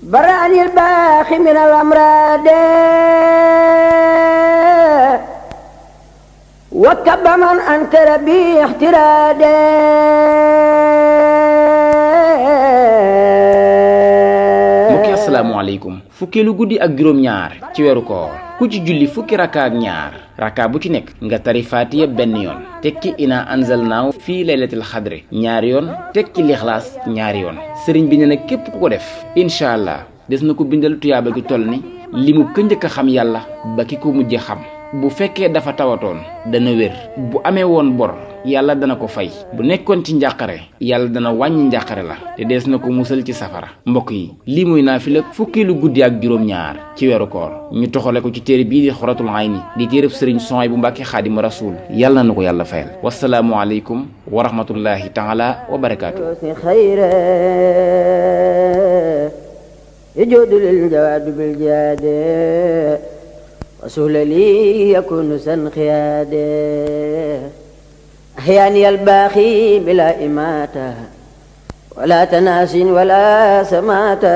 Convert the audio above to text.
برأني الباخي من الأمراض وكب من أنكر بي احترادي mbokki asalaamaaleykum fukkeelu guddi ak juróom-ñaar ci weeru koor ku ci julli fukki raka ak ñaar raka bu ci nekk nga tari faatiya benn yoon tekki ina anzalnaahu fii laylatil xadri ñaari yoon tekki lixlaas ñaari yoon sëriñ bi ne na képp ku ko def incha allah des na ko bindal tuyaaba gi toll ni li mu njëkk a xam yàlla ba ki ko mujje xam bu fekkee dafa tawatoon dana wér bu amee woon bor yàlla dana ko fay bu nekkoon ci njàqare yàlla dana wàññi njàqare la te dees na ko musal ci safara mbokk yi lii muy naafila fukkeelu guddi ak juróom-ñaar ci weeru koor ñu toxale ko ci téere bii di xoratul ayni di téereb sëriñ Suhaybu Mbàkke Xaadimu Rasuul yàlla na ko yàlla fayal wasalaamu aleykum wa rahmatullahi taala wa barakaatu يجود للجواد بالجاد وسهل لي يكون سنخياد أحياني الباخي بلا إماتة ولا تناس ولا سماتة